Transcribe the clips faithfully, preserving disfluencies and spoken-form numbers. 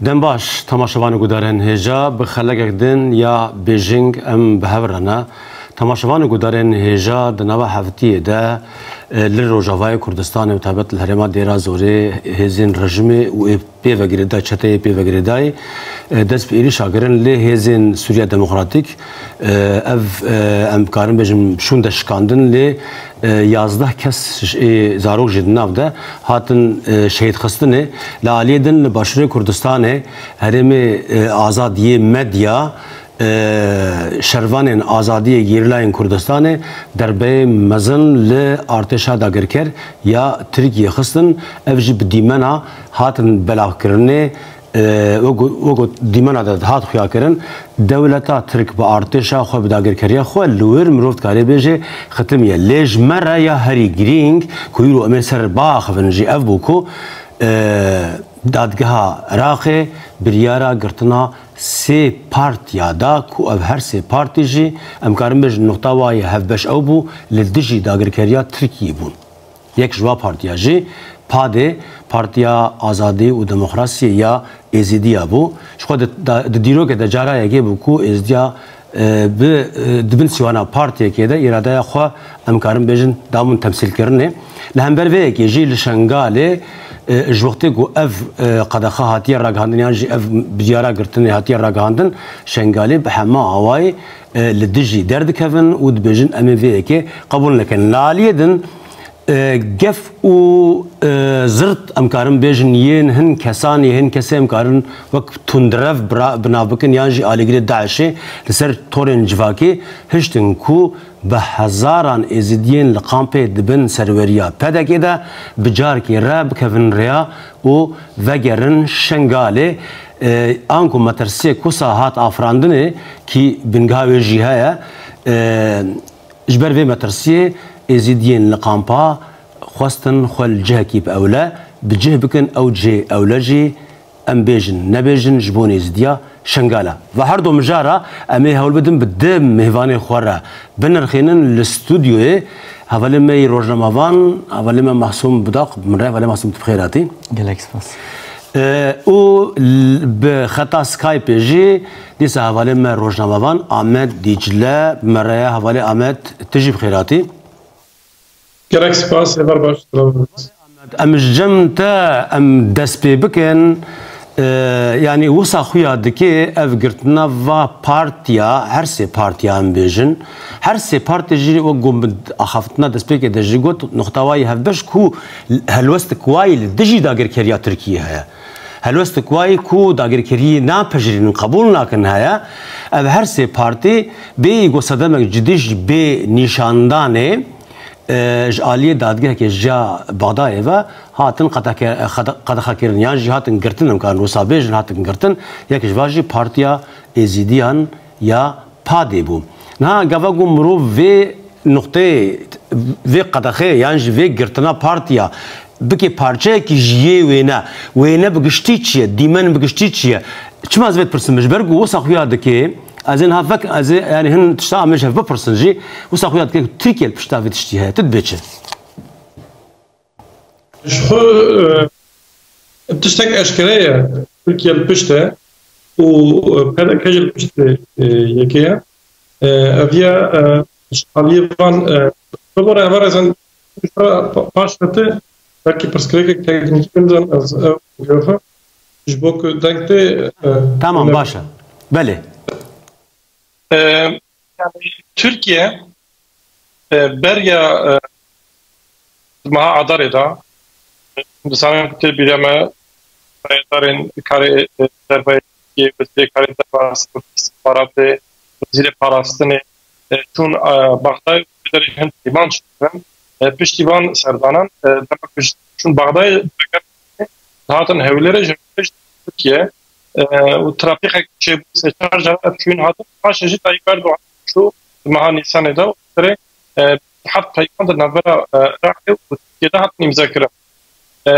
Dem baş, temaşevan û gudarên hêja, bi xelekek din ya bêjing em bi hev re ne. Temaşevan û gudarên hêja, di nava heftiyê de, e, li Rojavayê Kurdistanê û taybet li herêma Dêra Zorê hêzên rejimê û ê pêvegirêdayî, çeteyê pêvegirêdayî, e, dest bi êrîşa kirin, lê hêzên Sûriya Demokratîk, e, ev, e, em karin bêjin şûnde şikandin, lê, e, yazdeh kes, ê zarok jî di nav de hatin, e, şehîd xistinê. Li aliyê din li Başûrê Kurdistanê herêmê, e, azad yê medya, e, şervanên azadiyê gerîlayên Kurdistanê derbeyê mezin li artêşa dagirker ya Tirkiyê xistin. Ev jî bi dîmena hatin belavkirinê, e, wek, wek dîmena de hat xuya kirin, dewleta Tirk bi artêşa xwe, bi dagirkeriya xwe li wir mirov dikarê bêje xitimiye. Lê ji me re ya herî girîng ku îro em ê ser biaxivin jî ev bû ku, e, dadgeha Iraqê biryara girtina sê partiya da ku ev her sê partî jî, em karin bêjin, nuqta wayê hevbeş ew bû, li dijî dagirkeriya Tirkiyê bûn. Yek ji va partiya jî PADê, Partiya Azadî û Demokrasiyê ya Êzidiya bû. Ji xwe di, da, di dîrokê de cara yekê bû ku Êzidiya, e, bi, e, di bin sîwana partiyekê de îradeya xwe, em karin bêjin, dabûn temsîlkirinê. Li hember vê yekê jî li Şengalê, e, ji wextê ku ev, e, qedexe hatiye ragihandin yan jî ev biryara girtinê hatiye ragihandin, Şengalê bi hema awayî, e, li dijî derdikevin û dibêjin, em ê vê yekê qebûl nekin. Li aliyê din, e, gef û, e, zirt, em karin bêjin, yên hin kesan, yên hin kesê em karin wek tundrev bira-, bi nav bikin yan jî alîgirê DAIŞê li ser torên civakî hiştin ku bi hezaran Êzidiyên li kampê di bin serweriya PDKê de bi carkê re bikevin rêya û vegerin Şengalê. E, anku metirsiyê kusa hat afirandinê, kî bingeha wê jî heye, e, ji ber vê metirsiyê Êzidiyên li kampa xwestin xwe li cihekî bi ewle bi cih bikin, ew cihê ewle jî, em bêjin nebêjin, ji bo Êzidiya Şengala. Ve her do mijara em ê hewl bidin bi du mêvanê xwe re binirxînin li stûdyoyê. Hevalê me yê rojnamevan, hevalê me Mahsûm Budaq, bi min re. Hevalê Mahsûm, tu bi xêr hatî. Gelek spas. E, û l-, bi xeta Skypeê jî dîsa hevalê me rojnamevan Amed Dîcle bi me re ye. Hevalê Amed, tu jî bi xêr hatî. Gerek spas, êvar baş, selamet. Em ji cem te, em dest pê bikin. E, yanî wisa xuya dike ev girtina va partiya, her sê partiya em bêjin. Her sê partî jî wek ku min axaftina destpêkê de jî got, nuqta wayî hevbeş ku helwestik wayî li dijî dagirkeriya Tirkiyê heye. Helwestik wayî ku dagirkeriyê napejirînin, qebûl nakin heye. Ev her sê partî bêyî ku sedemek cidî ji bê nîşandanê, e, ji aliyê dadgehekê ji ya Bexdayê ve hatin qedeke-, qede-, qedexekirin yan jî hatin girtin, em karin wisa bêjin hatin girtin, yek ji van jî Partiya Êzîdiyan ya PADê bû. Niha gava ku mirov vê nuqteyê, vê qedexeyê yan jî vê girtina partiya bike parçeyekî ji yê wêne, wêne bi giştî çi ye, dîmen bi giştî çi ye? Çima ez vê dipirsim? Ji ber ku wisa xuya dike, ez ê niha vek, ez ê, yanî, hin tişta em ê ji hev bipirsin jî, wisa xuya dike ku Tirkiye li pişta vê tiştî heye. Tu dibê çi? Ji xwe, e, tiştek eşkere ye. Tirkiye li pişt e û, e, P D K jî li piştê, e, yekê ye. E, ev ye, e, ji aliyê van, e, bibore heval, ez pa-, paş ve te belkî pirsgirêkek teknîkî, nizam ez, e, ji bo ku deng tê, e, Tamam, ne- baş e. Belê. E, yani Türkiye, e, beriya, e, meha Adarê de, e, dizanin ku tê bîra me, rêdarên karê, e, derveyê, wezîrê karê derve, istixbaratê, wezîrê parastinê, e, çûn, e, Bexdayê û derê hin pîvan çêkirin. E, piştî van serdanan, e, dema ku çûn Bexdayê, dihatin Hewlêrê, ji Hewlêrê jî Tirkiye, e, û trafîkek çêbû, sê çar caran ev çûyîn hatin. Paşê jî Tayyip Erdogan çû di meha Nîsanê de û Hewlêrê, e, heft peyvan di navbera, e, Iraqê û Tirkiyê de hatin îmzekirin. E,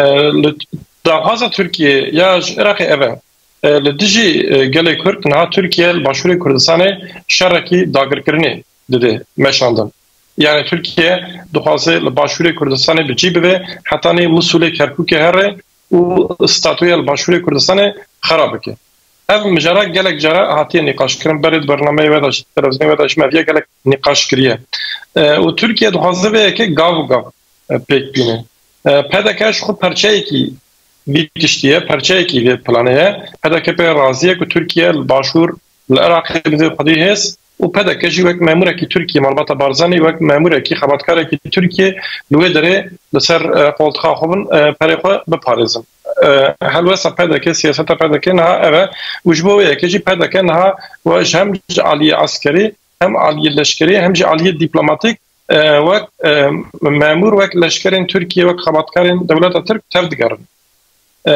li daxwaza Tirkiyê ya ji Iraqê ev e. E, li dijî, e, gelê Kurd niha Tirkiye li Başûrê Kurdistanê şerekî dagirkirinê dide meşandin. Yani Tirkiye dixwaze li Başûrê Kurdistanê bi cî bibe, hetanî Misûlê, Kerkûkê here û statûya li Başûrê Kurdistanê xera bike. Ev mijara gelek cara hatiye nîqaşkirin, berê di bernameyê we de jî, di televîzyonê we de jî me viya gelek nîqaş kiriye. E, û Tirkiye dixwaze vê yekê gav û gav, e, pêk bîne. E, P D K ji xwe perçeyekî vî tiştî ye, perçeyekî vê planê ye. P D K pê razî ye ku Tirkiye li Başûr, li Iraqê bide xwedî hêz û P D K jî wek memûrekî Tirkiye, malbata Barzanî wek memûrekî, xebatkarekî Tirkiye li wê derê li ser, e, qoltixa xwe bin, e, perê xwe biparêzin. E, helwesta P D K, siyaseta P D K niha ev e û ji bo wê yekê jî P D K niha we ji hem ji aliyê eskerî, hem aliyê leşkerî, hem jî aliyê dîplomatîk, e, wek, e, memûr, wek leşkerên Tirkiye, wek xebatkarên dewleta Tirk tevdigerin. E,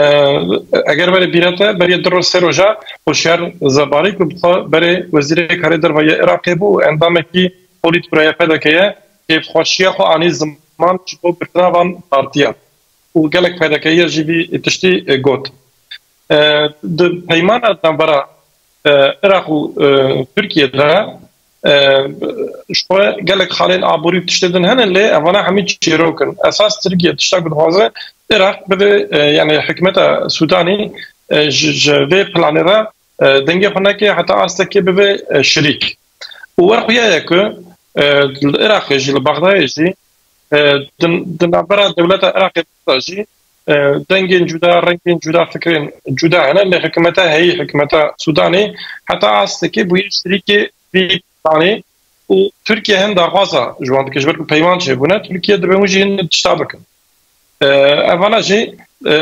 eger berê bîra te, beriya du roj, sê roja Hoşyar Zebarî ku bi xwe berê Wezîrê Karê Derve yê Iraqê bû û endamekî Polîtburoya P D K ye, kêfxweşiya xwe anî ziman ji bo girtina van partiyan û gelek P D K yê jî vî tiştî, e, got. E, di peymana navbera, e, Iraq û, e, Tirkiye de, e, ji xwe gelek xalên aborî û tiştê din hene, lê evana hemî çîrok in. Esas Tirkiye tişta ku dixwaze Iraq bibe, e, yani hikûmeta Sûdanî, e, ji, ji vê planê re, e, dengê xwe neke heta astekê bibe, e, şirîk. Û wer xuya ye ku, e, li Iraqê jî, li Bexdayê jî, e, di, di navbera dewleta Iraqê de jî, e, dengên cuda, rengên cuda, fikrên cuda hene, lê hikûmeta heyî, hikûmeta Sûdanê heta astekê bûye şirîkê vî planê û Tirkiye hin daxwaza ji wan dike, ji ber ku peyman çêbûne, Tirkiye dibe hûn jî hin tişta bikin. E, evana jî, e,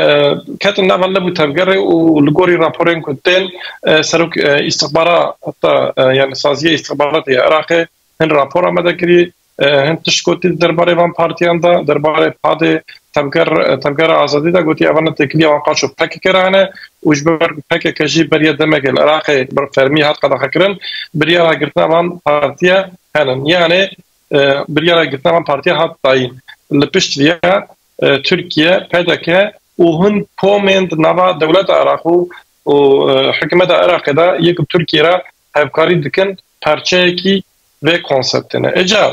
ketin nava leb û tevgerê û li gorî raporên ku tên, e, serok, e, îstixbarata, e, yani saziya îstixbaratê ya Iraqê hin rapor amade kirî, e, hin tişt gotî derbarê van partiyan de, derbarê PADê, tevger, e, Tevgera Azadî de gotî, evana têkiliya wan qaço P K K re hene û ji ber ku P K K jî beriya demekê li Iraqê bi fermî hat qedexekirin, biryara girtina van partiya henin. Yani, e, biryara girtina van partiya hat dayîn. Li pişt viya, e, Tirkiye, P D K û hin komên di nava dewleta Iraq û, û, e, hikûmeta Iraqê de yek bi Tirkiye re hevkarî dikin, parçeyekî vê konseptê ne. Êca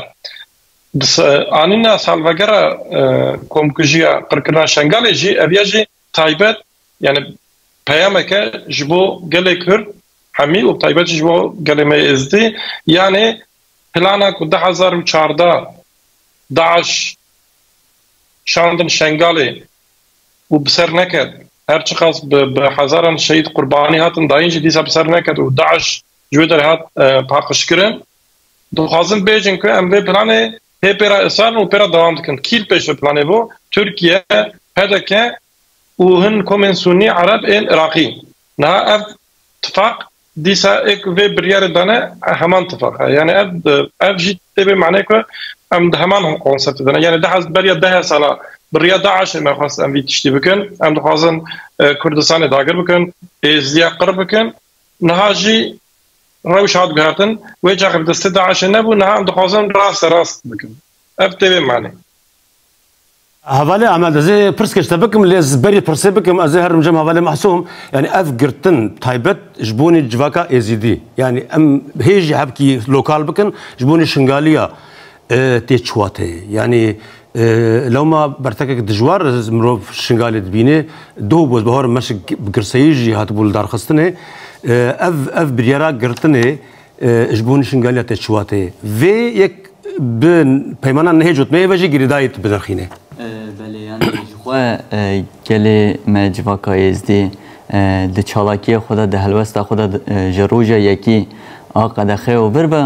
di se-, anîna salvegera, e, komkujiya, qirkirina Şengalê jî, ev ya jî taybet, yani peyameke ji bo gelê Kurd hemî û taybet jî ji bo gelê me Êzdî, yani plana ku du hezar û çardeh DAIŞ şandin Şengalê û bi ser neket, her çiqas bi, bi hezaran şehîd qurbanî hatin dayîn jî dîsa bi ser neket û DAIŞ ji wê derê hat, e, paqijkirin. Dixwazin bêjin ku em vê planê hê pê re israr in û pê re dewam dikin. Kî li pêş vê planê bû? Tirkiye, P D K û hin komên Sunî Ereb ên Iraqî. Niha ev tifaq dîsa ê ku vê biryarê dane, heman tifaq e. Yani ev, ev jî tê vê manê ku em di heman konseptê de ne. Yani deh, beriya deh sala bi riya DAIŞê me xwest em vî tiştî bikin. Em dixwazin, e, Kurdistanê dagir bikin, Êzdiya qir bikin. Niha jî rewş hat guhertin, wê çaxê bi destê DAIŞê nebû, niha em dixwazin raste rast bikin. Ev tê vê manê. Hevalê Ahmed, ez ê pirsek ji te bikim, lê ez berî pirsê bikim, ez ê herim cem hevalê Mahsûm. Yani ev girtin taybet ji bonî civaka Êzîdî. Yani em hê jî hevkî lokal bikin, ji bonî Şingaliya, e, tê çi wateyê? Yani, e, lewma bertekek dijwar mirov Şingalê dibîne, doh bû, ez bawer me şi-, bi girseyî jî hatibû li darxistinê. E, ev, ev biryara girtinê, e, ji bonî Şingaliya tê çi wateyê? Vê yek bi peymana nehê cotmeyê ve jî girêdayî tu binirxîne. E, belê, yani ji xwe, e, gelê me civaka Êzdî, e, di çalakiyê xwe de, di helwesta xwe de, e, ji roja yekî a qedexeya vir ve,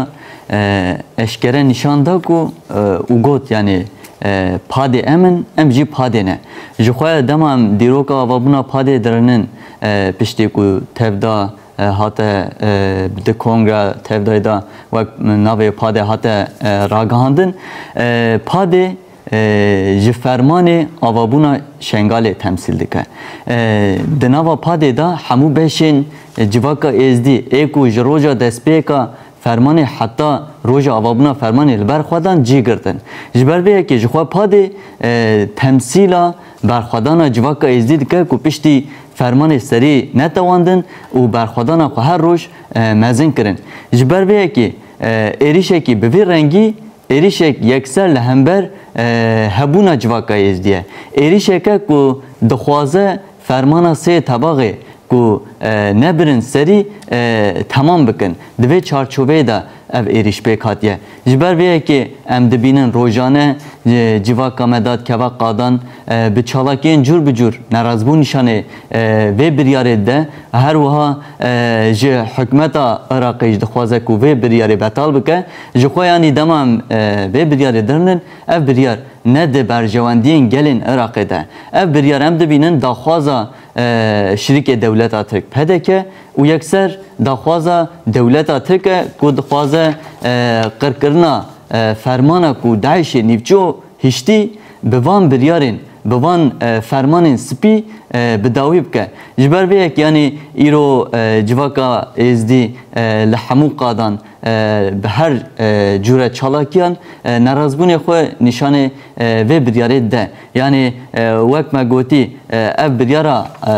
e, eşkere nîşan da ku, e, û got, yani, e, padê em in, em jî padê ne. Ji xwe dema em dîroka avabûna padê dirinin, e, piştî ku tevda, e, hate, e, di kongre tevdayê de wek navê padê hate, e, ragihandin, e, padê e, ji fermanê avabûna Şengalê temsîl dike. E, di nava padê de hemû beşên, e, civaka Êzdî ê ku ji roja destpêka fermanê heta roja avabûna fermanê li ber xwe dan cî girtin. Ji ber vê yekê ji xwe padê, e, temsîla berxwedana civaka Êzdî dike ku piştî fermanê serî netewandin û berxwedana xwe her roj, e, mezin kirin. Ji ber vê yekê, e, êrîşekî bi vî rengî êrîşek yekser li hember, e, hebûna civaka Êzdî ye. Êrîşeke ku dixwaze fermana sê tebaxê ku, e, nebirin serî, e, temam bikin. Di vê çarçoveyê de ev êrîş pêk hatiye. Ji ber vê yekê em dibînin rojane, e, civaka me Dad Kevak Qadan, e, bi çalakiyên cûr bi cûr nerazbûn nîşanê, e, vê biryarê dide. Her wiha, e, ji hikûmeta Iraqê jî dixwaze ku vê biryarê betal bike. Ji xwe yanî dema em, e, vê biryarê dirinin, ev biryar ne di berjewendiyên gelên Iraqê de. Ev biryar em dibînin daxwaza, e, şirîkê dewleta Tirk P D K û yekser daxwaza dewleta Tirk e ku dixwaze, e, qirkirina, e, fermana ku DAIŞê nîvçû hiştî bi van biryarên, bi van, e, fermanên spî, e, bi dawî bike. Ji ber vê yek, yanî îro, e, civaka Êzdî, e, li hemû qadan, e, bi her, e, cûre çalakiyan, e, nerazbûnê xwe nîşanê, e, vê biryarê dide. Yanî, e, wek me gotî, e, ev biryara, e,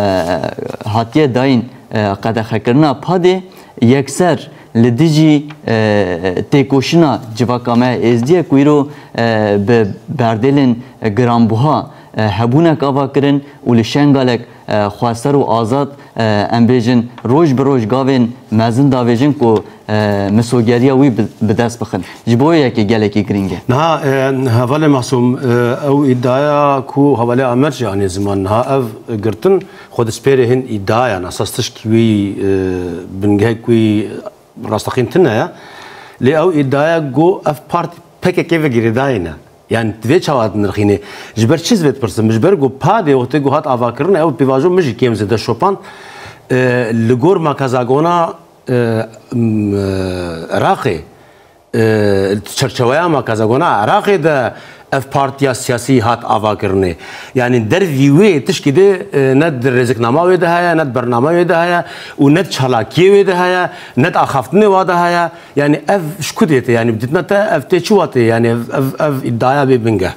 hatiye dayîn, e, qedexekirina padê yekser li dijî, e, têkoşîna civaka me Êzdiye ku îro, e, bi berdêlên giranbuha, e, hebûnek ava kirin û li Şengalek, e, xweser û azad, e, em bêjin, roj bi roj gavên mezin davêjin ku, e, misogeriya wî bi, bi dest bixin. Ji bo yekê gelekî girîng e. Niha, e, hevalê Masûm, e, ew îdiaya ku hevalê Amer jî anî ziman, niha ev girtin xwe dispêrê hin îdiayan, esas tişkî wî, e, bingehek wî rasteqîn tune ye. Lê ew îdiaya ku ev partî P K K ve girêdayî ne. Yani divê çawa dinirxînê? Ji ber çi divê dipirsim? Ji ber ku padê wextê ku hat avakirin, ew pêvajo min jî kêm zêde şopand. E, li gor makazagona, e, m, e, Iraqê, e, çerçeweya makazagona Iraqê de ev partiya siyasî hat avakirinê. Yani dervî wê tişkî dê, e, ne di rêziknama wê de heye, ne di bernama wê de heye û ne di çalakiyê wê de heye, ne di axaftinê wa de heye. Yani ev ji ku dê tê? Yani dîtina te ev tê çi watê? Yani ev, ev, ev îdiaya bê bingeh.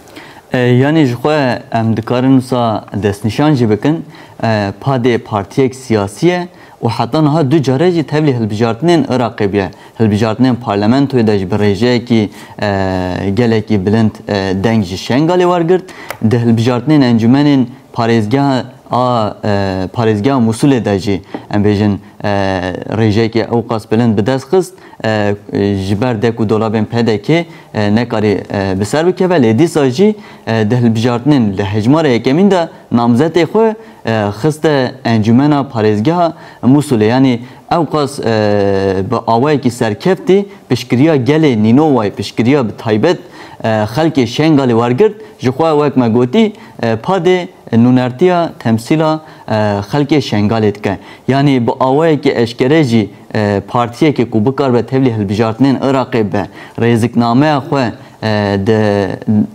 E, yanî ji xwe em dikarin wisa destnîşan jî bikin. E, padê partiyek siyasî ye û heta niha du care jî tevlî hilbijartinên Iraqê bûye. Hilbijartinên parlamentoyê de jî bi rêjeyekî, e, gelekî bilind, e, deng ji Şengalê wergirt. Di hilbijartinên encûmenên parêzgeha a, e, parêzgeha Mûsilê de jî, em bêjin, e, rêjeyekî ewqas bilind bi dest xist, e, ji ber dek û dolabên P D K, e, nekarî, e, bi ser bikeve, lê dîsa jî, e, di hilbijartinên li hejmara yekemîn de namzetê xwe, e, xiste encûmena parêzgeha Mûsilê. Yanî ewqas, e, bi awayekî serkeftî piştgiriya gelê Nînowayê, piştgiriya bi taybet, e, xelkê Şengalê wergirt, ji xwe wek me gotî, e, padê nûnertiya temsîla, e, xelkê Şengalê dike. Yanî bi awayekî eşkere jî, e, partiyekê ku bikaribe tevlî hilbijartinên Iraqê be, rêziknameya xwe, e, di,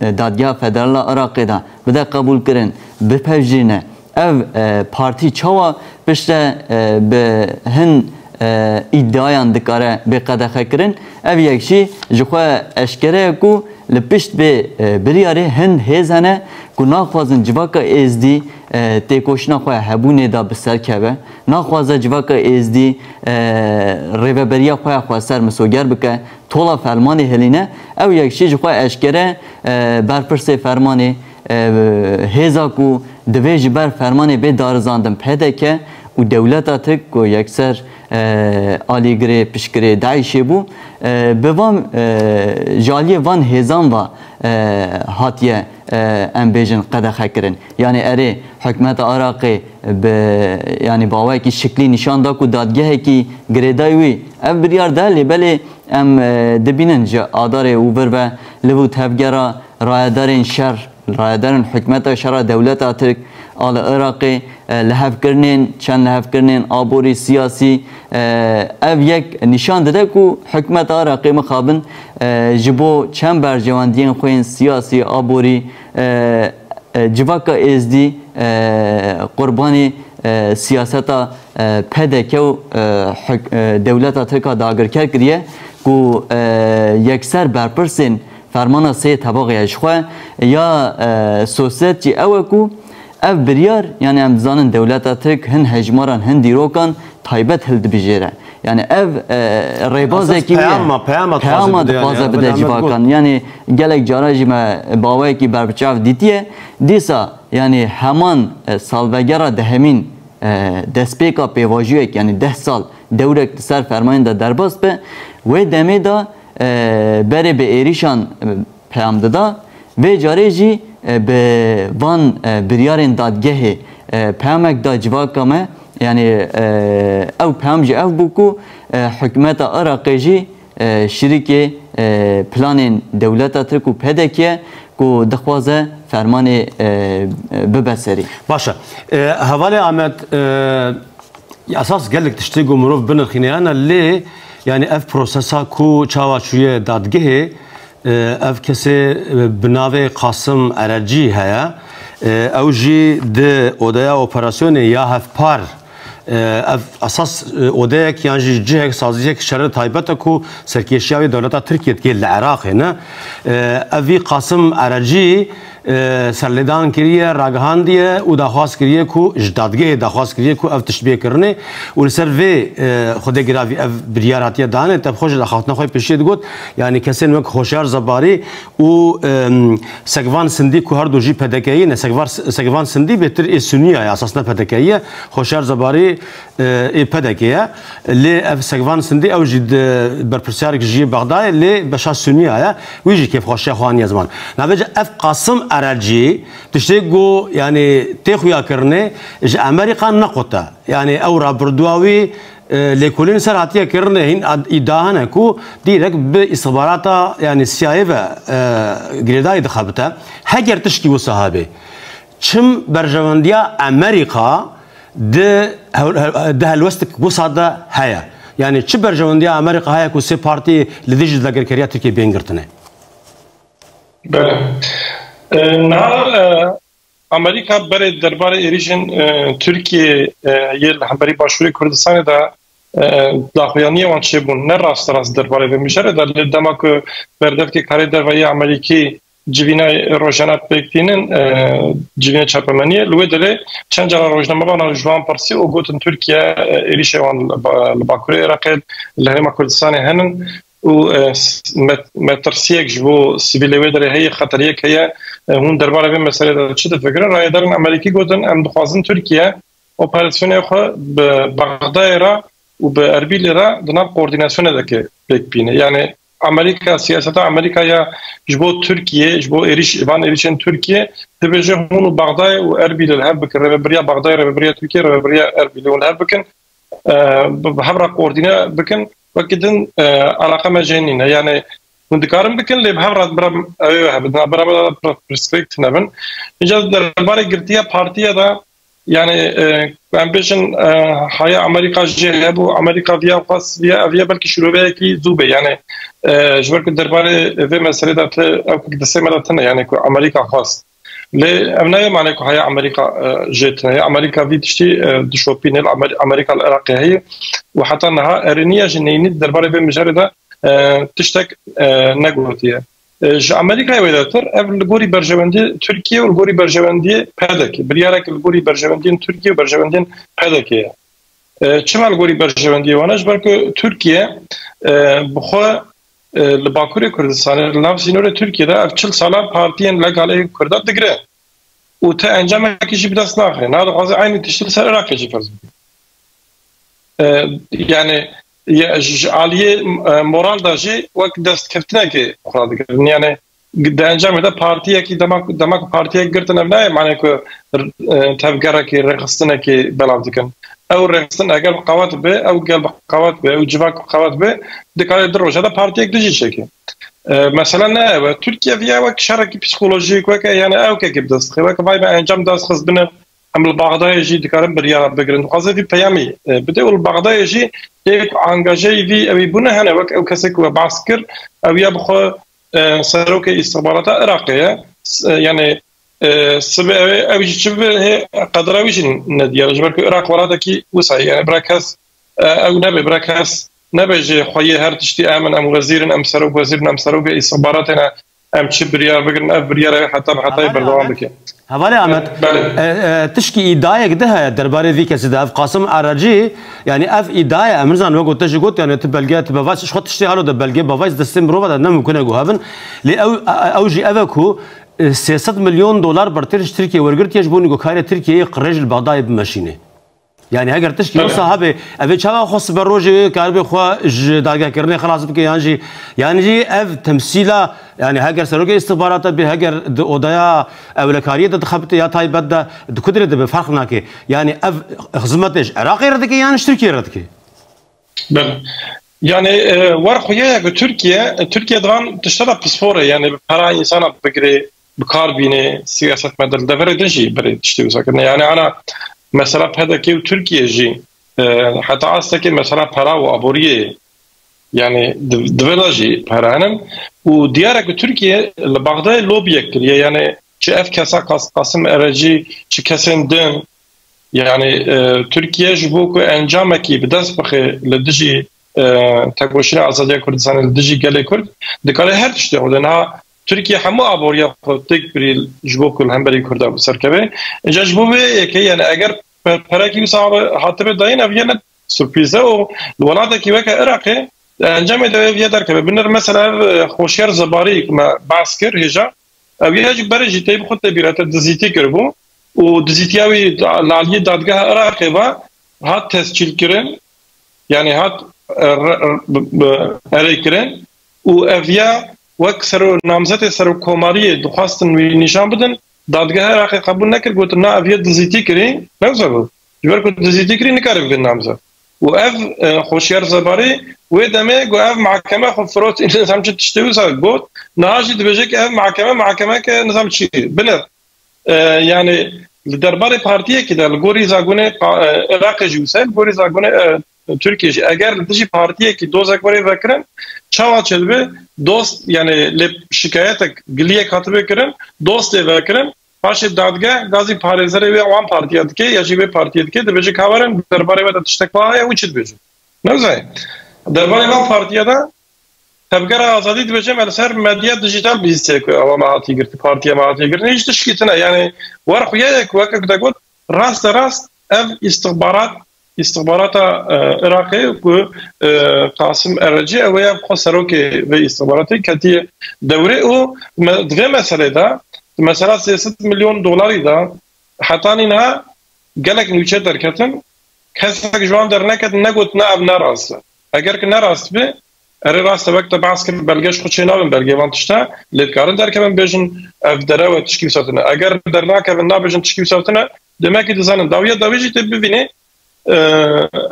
e, Dadgeha Federal a Iraqê de bide qebûlkirin, bipevjîrine. Ev, e, partî çawa piştre, e, bi hin, e, îdiayan dikare bê qedexekirin? Ev yek jî ji xwe eşkere ye ku li pişt vê, e, biryarê hin hêz hene ku naxwazin civaka Êzdî, e, têkoşîna xwe hebûnê de bi ser keve. Naxwaze civaka Êzdî, e, rêveberiya xwe ya xweser misoger bike, tola fermanê hilîne. Ew yek jî ji xwe eşkere, e, berpirsê fermanê, e, hêza ku divê ji ber fermanê bê darizandin P D K û dewleta Tirk ku yekser, e, alîgirê piştgirê DAIŞê bû, e, bi van, e, ji aliyê van hêzan ve, e, hatiye, e, em bêjin qedexekirin. Yanî erê hikûmeta Iraqê bi, yanî bi awayekî şiklî nîşan da ku dadgehekî girêdayî wî ev biryar da, lê belê em, e, dibînin ji Adarê û vir ve liv û tevgera rayedarên şer, rayedarên hikûmeta şer a dewleta Tirk a li Iraqê, e, lihevkirinên, çend lihevkirinên aborî, siyasî, e, ev yek nîşan dide ku hikûmeta Iraqê mixabin, e, ji bo çend berjewendiyên xwe yên siyasî, aborî, e, e, civaka Êzdî, e, qurbanî, e, siyaseta, e, P D K û, e, hik-, e, dewleta Tirk a dagirker kiriye ku, e, yekser berpirsên fermana sê tebaxê ya ji xwe ya, e, sosyet jî ew e ku ev biryar, yani em dizanin dewleta Tirk hin hejmaran, hin dîrokan taybet hildibijêre. Yani ev, e, rêbazekî wî ye. Peyama, peyama dixwaze bide, dixwaze yani, bide civakan. Yani gelek cara jî me baweyekî berbiçav dîtiye. Dîsa, yani heman, e, salvegera dehemîn e, destpêka pêvajoyek, yanî deh sal dewrek li ser fermanê de derbas be, wê demê de, e, berê bi êrîşan, e, peyam dida. Vê carê jî, e, bi van, e, biryarên dadgehê, e, peyamek da civaka me, yanî, e, ew peyam jî ev bû ku, e, hikûmeta Iraqê jî, e, şirîkê, e, planên dewleta Tirk û P D K ye ku dixwaze fermanê, e, e, bibe serî. Baş e. E, hevalê Ahmet, e, esas gelek tiştê ku mirov binirxîne hene, lê, yanî, ev prosesa ku çawa çûye dadgehê, e, ev kesê, e, bi navê Qasim Erecî heye. E, ew jî di odeya operasyonê ya hevpar, e, ev esas, e, odeyek yan jî cihek, saziyek şerê taybet e ku serkêşiya wê dewleta Tirkiye dike li Iraqê ne. E, ev vî Qasim Erecî, e, serlêdan kiriye, ragihandiye û daxwaz kiriye ku ji dadgehê daxwaz kiriye ku ev tişt bê kirinê û li ser vê, e, xwedê giravî ev biryar hatiye dane. Te bi xwe ji daxwatina xwe pêşiyê digot, yanî kesên wek Xoşyar Zebarî û, em, Sekvan Sindî ku her du jî P D K'yî ne, Sekvar-, Sekvan Sindî bêtir ê Sunniya ye, esas ne P D K'yî ye. Xoşyar Zebarî, e, ê P D K ye. Lê ev Sekvan Sindî ew jî di berpirsiyarek ji yê Bexdayê, lê beşa Sunniya ye. Wî jî kêfxweşiya xwe aniye ziman. Navê ji ev Qasim Erecî tiştê ku, yanî, tê xuyakirinê ji Amerîka neqote. Yanî ew rabirdûa wî, e, lêkolîn ser hatiye kirinê hîn ad-, îdia hene ku dîrek bi îstixbarata, yanî C I A ve, e, girêdayî dixebite. Heger tişkî wisa hebe, çim berjewendiya Amerîka di hew-, hew-, di helwestik wisa de heye? Yanî çi berjewendiya Amerîka heye ku sê partî li dijî dagirkeriya Tirkiyê bên girtinê? Belê. E, niha, e, Amerîka berê derbarê êrîşên, e, Tirkiyê, e, yê li hemberî Başûrê Kurdistanê de, e, daxuyaniyê wan çêbûn. Ne rasterast derbarê vê mijarê de, lê dema ku berdevkê karê derve yê Amerîkî civîna rojane pêk tînin, e, civîna çapemeniyê, li wê derê çend cara rojnamevanan ji wan pirsî û gotin Tirkiye, e, êrîşê wan li ba-, li Bakurê Iraqê, li Herêma Kurdistanê henin û, e, s-, met-, metirsiyek ji bo sivîlê wê derê heye, xeteriyek heye. E, hûn derbarê vê meselê de çi difikirin? Rayedarên Amerîkî gotin, em dixwazin Tirkiye operasyonê xwe bi Bexdayê re û bi Erbîlê re di nav koordînasyonê de ke pêk bîne. Yani Amerîka, siyaseta Amerîka ya ji bo Tirkiye, ji bo êrîş, van êrîşên Tirkiye, dibêje hûn û Bexdayê û Erbîlê li hev bikin, rêvebiriya Bexdayê, rêvebiriya Tirkiye, rêvebiriya Erbîlê hûn li hev bikin, e, bi, bi hev re koordîne bikin. Wekî din, e, alaqa me jê nîne. Yani hûn dikarin bikin, lê bi hev re bira ew ê hebin, bira, bira, bira perspektif nebin. Îca derbarê girtiya partiya de, yani, e, em bêjin, e, haya Amerîka jê hebû, Amerîka viya xwest, viya, viya belkî şîroveyekî zû be. Yani, e, ji ber ku derbarê vê meselê de ti, ew ku destê me de tune, yani ku Amerîka xwest. Lê ev nayê mane ku haya Amerîka, e, jê tune ye. Amerîka vî tiştî, e, dişopîne li Amer-, Amerîka li Iraqê heye û heta niha erêniya ji neyînî di derbarê vê mijarê de, e, tiştek, e, negotiye. E, ji Amerîkayê wêdetir, ev li gorî berjewendiyê Tirkiye û li gorî berjewendiyê P D K, biryarek li gorî berjewendiyên Tirkiye û berjewendiyên P D K ye. E, çima li gorî berjewendiyê wan e? Ji ber ku Tirkiye, e, bi xwe, e, li Bakurê Kurdistanê, li nav sînorê Tirkiye de ev çil sala partiyên legalê Kurda digire û ti encamekî jî bi dest naxe. Niha dixwaze eynî tiştî li ser Iraqê jî ferz bike. E, yani, ye-, ji, ji aliyê, e, moral de jî wek destkeftinekê xwe digirin. Yani, di encamê de partiyekî, dema ku, dema ku partiyek girtin, ev nayê mane ku, e, tevgerekî, rêxistinekî belav dikin. Ew rêxistin eger bi qewet be, ew gel bi qewet be, ew civak bi qewet be, dikare di roja de partiyek dijî çêke. E, mesela ne ew e. Tirkiye viya wek şerekî psîkolojîk, weke, yani ew kekê bi dest dixe, weke vay be encam dest xist bine, em li Baxdayê jî dikarin biryara bigirin. Dixwaze vî peyamî, e, bide û li Baxdayê jî ê ku angajeyî vî ewî bûne hene, wek ew kesê ku we behs kir, ew ya bi xwe, e, serokê îstixbarata Iraqê ye. S-, e, yani, e, sibê ew ê, ew jî çi bibe hê qedera wî jî nediyar. Ji ber ku Iraq welatekî wisa ye. Yani bira kes, e, ew nebe, bira kes nebêje xweyê her tiştî em in, em wezîr in, em serok wezîr in, em serokê îstixbaratê ne, em çi biryar bigirin, ev biryar e heta bi hetayê berdewam bike. Hevalê Ahmet, belê, e, e, tişkî îdiayek de heye derbarê vî kesî de. Ev Qasim Aracî, yani ev îdia ye, em nizanin, wek te jî got, yani tu belge, tu bevays, ji xwe tiştê halo de belge, bevays destê mirova de ne mimkun e ku hebin. Lê ew, e, ew jî ev e ku, e, sê sed milyon dolar bertir ji Tirkiye wergirtiye ji bo nîgokarê Tirkiyeyê qirêj li Bexdayê bimeşîne. Yani heger tişkî wisa hebe, ev ê çawa xwe siberojê wê karibe xwe ji dagehkirinê xilas bike yan jî, yani jî ev temsîla, yani heger serokê istixbarata bê, heger di odaya ewlekariyê de dixebite ya taybet de di ku derê dibe ferq nake. Yani ev xizmetê ji Iraqê re dike yan ji Tirkiyê re dike? Belê. Yani, e, wer xuya ye ku Tirkiye, Tirkiye divan tişta da pispor e, yani bi pera insana bigirê, bi kar bînê, siyaset me de li deverê din jî berê tiştê wisa kirine. Yani ana mesela P D K û Tirkiye jî, e, heta astekê mesela pera û aboriyê, yani di, di vir de jî pera henin. Û diyar e ku Tirkiye li Baxdayê lobiyek kiriye. Yani çi ev kesa Qas-, Qasim Erecî, çi kesên din, yani, e, Tirkiye ji bo ku encamekî bi dest bixe li dijî, e, tekoşîna azadiya Kurdistanê, li dijî gelê Kurd, dikare her tiştê xwe de. Niha Tirkiye hemû aboriya xwe têk birî ji bo ku li hemberî Kurda bi ser keve. Îca ji bo vê yekê, yani eger pe-, perekî wisa hatibe dayîn, ev yene surprîz e û li welatekî weke Iraqê encamê de ev yê derkeve. Binêr mesela ev, e, Xoşyar Zebarî ku me behs kir hêja, ew yê ji berê jî tê bi xwe tê bîre te dizîtî kiribû û dizîtiya wî da-, li aliyê dadgeha Iraqê ve hat tescîlkirin, yani hat, e, re-, re-, bi-, bi-, erêkirin û ev ya wek sero-, namzetê serokkomariyê dixwestin wî nîşan bidin, dadgeha Iraqê qebûl nekir, gotin na ev yê dizîtî kirî, ne wisa bû. Ji ber ku dizîtî kirî nikare bibin namzet. Û ev, e, Xoşyar Zebarî wê demê got ev mahkeme xwe firot, nizam çi tiştê wisa got. Niha jî dibêje ke ev mahkeme, mahkemeke nizam çi. Binêr. E, yani li derbarê partiyekî de li gorî zagonê pa-, e, Iraqê jî wisa, li gorî zagonê, e, Tirkiye jî. Eger li dijî partiyekî dozek were vekirin, çawa çêdibe? Dost, yani lê şikayetek, giliyek hatibe kirin, dostê vekirin, paşê dadgeh gazî parêzerê wê wan partiya dike ya jî wê partiyê dike, dibêje ka werin derbarê we de tiştek wiha heye, hûn çi dibêjin? Newzayê. Derbarê van partiya de Tevgera Azadî dibêje me li ser medya dijîtal bihîstiye ku ewa me hatî girtî, partiya me hatî girtî. Hiç tişkî tune. Yani wer xuya ye ku weke ku te got, raste rast ev istixbarat, istixbarata, e, Iraqê ku, e, Qasim Erecî ew ê xwe serokê vê istixbaratê ketiye dewrê û me, di vê meselê de, di mesela sê sed milyon dolarî de hetanî niha gelek nûçe derketin, kesek ji wan derneket, negot ne ev ne rast e. Eger ki ne rast be, erê rast e, wek te behs kir, belge ji xwe çê nabin, belgê van tişta, lê dikarin derkevin bêjin, ev derew e, tişkî wisa tune. Eger dernakevin, nabêjin tişkî wisa tune, demekî dizanin. Dawiya dawî jî tê bivînê, e,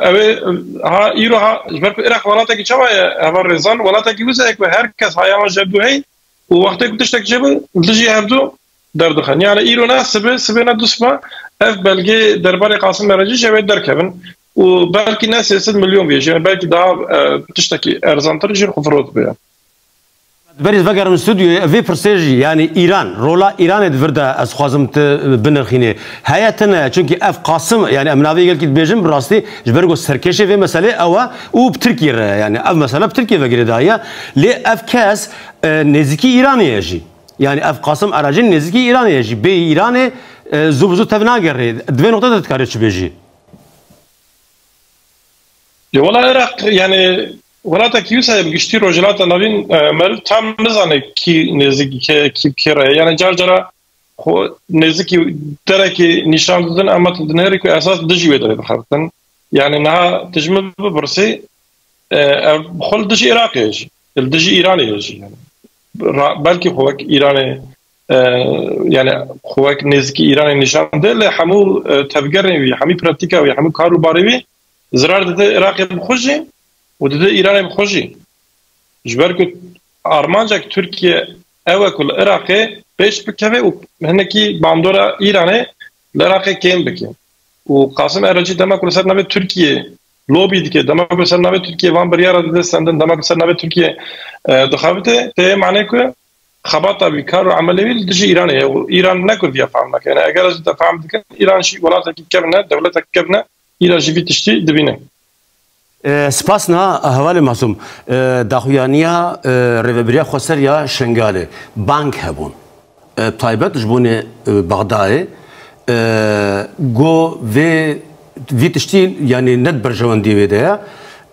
ew ê, ha, îro ha, ji ber ku Iraq welatekî çawa ye, heval Rêzan, welatekî wisa ye ku her kes haya wan ji hevdû hey û wextê ku tiştek çêbe, li dijî hevdû derdixin. Yani îro ne sibe, sibê ne dusba, ev belgê derbarê Qasim Merecî jî ew ê derkevin û belkî ne sê sed milyon bê jî, yani belkî daha, e, tiştekî erzantir jî xwe firot bê. Berî vegerin stûdyoyê, vê pirsê jî, yani Îran, rola Îranê di vir de ez xwazim tu binirxînê. Heye tune, çunkî ev Qasim, yani em navê gelkî dibêjin, bi rastî ji ber ku serkêşê vê meselê ew e û bi Tirkiyê re, yani ev mesele bi Tirkiyê ve girêdaye. Lê ev kes, e, nêzîkî Îranê ye jî. Yani ev Qasim Eracî nêzîkî Îranê ye jî. Bê Îranê, e, zû bi zû tev nagere. Di vê noqte de dikarî çi bêjî? Ya wela Iraq, yani welatekî wisa ye bi giştî Rojhilata Navîn, e, meriv tam nizane kî nêzîk, kî, kî, kî re ye. Yani car cara xwe nêzîkî derekî nîşan didin, ema tu dinêrî ku esas dijî wê derê dixebitin. Yani niha tu ji min bipirsî, e, ev xwe li dijî Iraqê ye jî, li dijî Îranê ye jî. Yani ra-, belkî xwe wek Îranê, e, yani xwe wek nêzîkî Îranê nîşan de, lê hemû, e, tevgerên wî, hemî pratîka wî, hemû kar û barê wî zirar dide Iraqê bi xwe jî û dide Îranê bi xwe jî. Ji ber ku armancek Tirkiye ew e ku li Iraqê pêş bikeve û hinekî bandora Îranê li Iraqê kêm bike. Û Qasim Erecî dema ku li ser navê Tirkiye lobî dike, dema ku li ser navê Tirkiye van biryara dide sendin, dema ku li ser navê Tirkiye, e, dixebite, tê manê ku xebata wî, kar û emelê wî li dijî Îranê ye û Îran ne ku viya fehm nake. Yani eger ez te fehm dikim, Îran jî welatekî kevn e, dewletek kevn e, Îran jî vî tiştî dibîne. E, spas niha hevalê Masûm. E, daxuyaniya, e, Rêvebiriya Xweser ya Şengalê, bang hebûn. E, taybet ji bonê, e, Bexdayê, e, go vê, vî tiştî, yani ne di berjewendiyê wê de ye.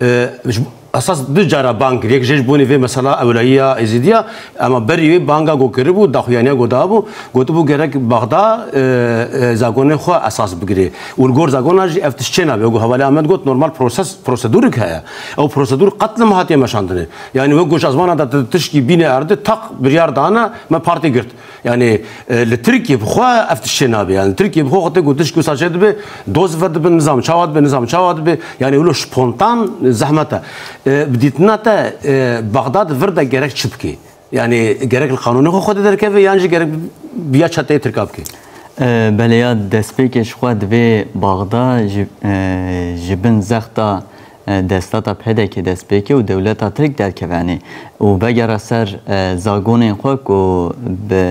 E, ji, esas du cara bang kir. Yek jê ji bonê vê mesela ewleyiya Êzidiya, ema berî wê banga ku kiribû, daxuyaniya ku dabû, gotibû gerek Baxda, e, e, zagonê xwe esas bigire. Û li gor zagona jî ev tişt çênabe. Wek ku hevalê Ahmed got, normal proses, prosedûrek heye. Ew prosedûr qet li me hatiye meşandinê. Yanî wek ku ji ezmana de tu tişkî bîne erdê, tak biryar dane, me partî girt. Yani, e, li Tirkiye bi xwe ev tişt çênabe. Yani, Tirkiye bi xwe xwe tê ku tişt wisa çêdibe, doz vedibin, nizam çawa dibe, nizam çawa dibe. Yani, wilo spontan zehmet e. E, bi dîtina te, e, Baxdad vir de gerek çi bike? Yani, gerek li qanûnê xwe xwe de derkeve, yan jî gerek bi ya çeteyê Tirka bike? E, belê ya destpêkê ji xwe divê Baxda ji, e, ji bin zexta e, destata P D K dest pê ke û dewleta Tirk derkeve, yanî û vegera ser, e, zagonên xwe ku bi,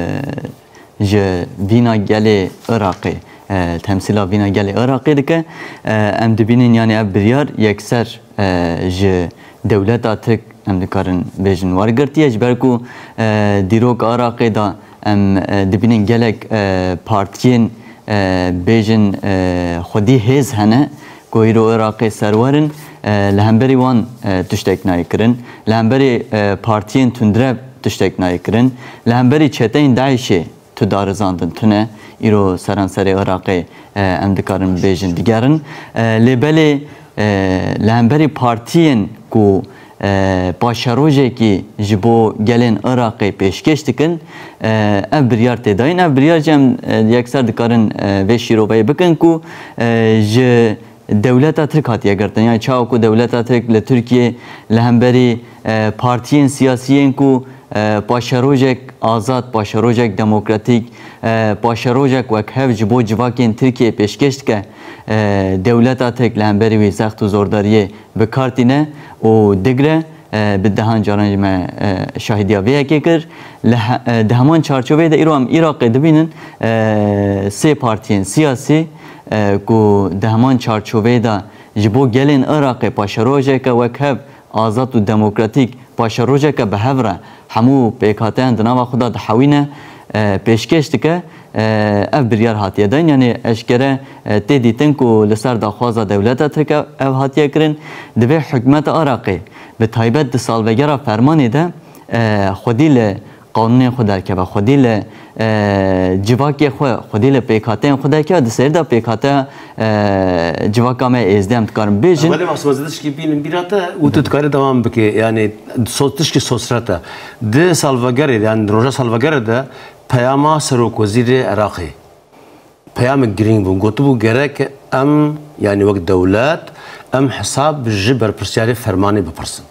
ji vîna gelê Iraqê, e, temsîla vîna gelê Iraqê dike. E, em dibînin, yanî ev biryar yekser, e, ji dewleta Tirk, em dikarin bêjin, wergirtiye, ji ber ku, e, dîrok Iraqê de em, e, dibînin gelek, e, partiyên, e, bêjin, e, xwedî hêz hene ku îro Iraqê serwer in, e, li hemberî wan, e, tiştek nayê kirin, li hemberî, e, partiyên tundrev tiştek nayê kirin, li hemberî çeteyên DAIŞê tu darizandin tune, îro seranserê Iraqê, e, em dikarin bibêjin digerin. E, lê belê, e, li hemberî partiyên ku, e, paşerojekî ji bo gelên Iraqê pêşkêş dikin, e, ev biryar tê dayîn. Ev biryar jî em, e, yekser dikarin, e, vê şîroveyê bikin ku, e, ji dewleta Tirk hatiye girtin. Yani çawa ku dewleta Tirk li Tirkiye li hemberî, e, partiyên siyasiyên ku, e, paşerojek azad, paşerojek demokratîk, e, paşerojek wekhev ji bo civakên Tirkiye pêşkêş dike, e, dewleta Tirk li hemberî wî zext û zordariyê bi kar tîne û digre, e, bi dehan caran jî me, e, şahidiya vê yekê kir. Li he-, e, di heman çarçoveyê de îro em Iraqê dibînin, e, sê partiyên siyasî, e, ku di heman çarçoveyê de ji bo gelên Iraqê paşerojeke wekhev, azad û demokratîk, paşerojeke bi hev re hemû pêkhateyan di nava xwe de dihewîne, e, pêşkêş dike, e, ev biryar hatiye dayîn. Yanî eşkere, e, tê dîtin ku li ser daxwaza dewleta Tirk ev, ev hatiye kirin. Divê hikûmeta Iraqê bi taybet di salvegera fermanê de, e, xwedî li qanûnên xwe derkeve, xwedî li, e, civakê xwe, xwedî li pêkhateyên xwe derkeve, di seyr de pêkhateya, e, civaka me Êzdî em dikarin bêjin. Belê, Masum, ez tişkî bînim bîra te û tu dikarî dewam bikî. Yani, so-, tişkî sosret e. Di salvegerê, yani roja salvegerê de peyama Serokwezîrê Iraqê, peyamek girîng bû. Gotibû, gerek em, yani wek dewlet, em hesab ji berpirsiyarê fermanê bipirsin.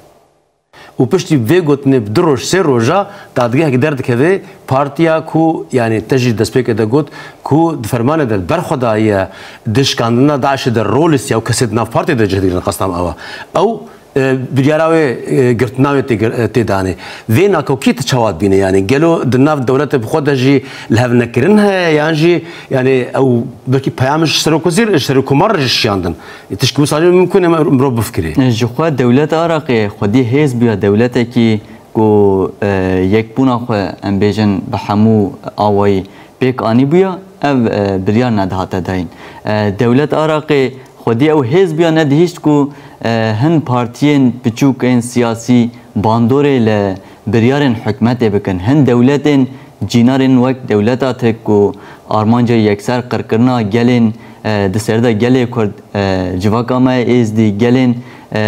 Û piştî vê gotinê bi du roj, sê roja dadgehek derdikeve, partiya ku, yani te jî destpêkê de got, ku di fermanê de berxwedaye di şikandina DAIŞê de rolê siyasî û kesê di nav partiyê de cih digirin, qastam ew e. Ew, e, biryara wê, e, girtina wê tê gir-, e, tê danê. Vê nakokî tu çawa dibîne? Yani gelo di nav dewletê bi xwe de jî li hev nekirin heye, yan jî, yani ew belkî peyam ji serokwezîr, ji serokkomar re jî şiyandin? E, tişkî wisa jî mimkun e mirov bifikirê. Ji xwe dewleta Iraqê xwedî hêz bûya dewletekî ku, e, yekbûna xwe, em bêjin, bi hemû awayî pêk anîbûya, ev, e, biryar nedihate dayîn. E, dewleta Iraqê xwedî ew hêz bûya, nedihîşt ku, e, hin partiyên piçûk ên siyasî bandorê li biryarên hikûmetê bikin. Hin dewletên cînarên wek dewleta Tirk ku armanca yekser qirkirina gelên, e, di ser de gelê Kurd, e, civaka me yê Êzdî, gelên, e,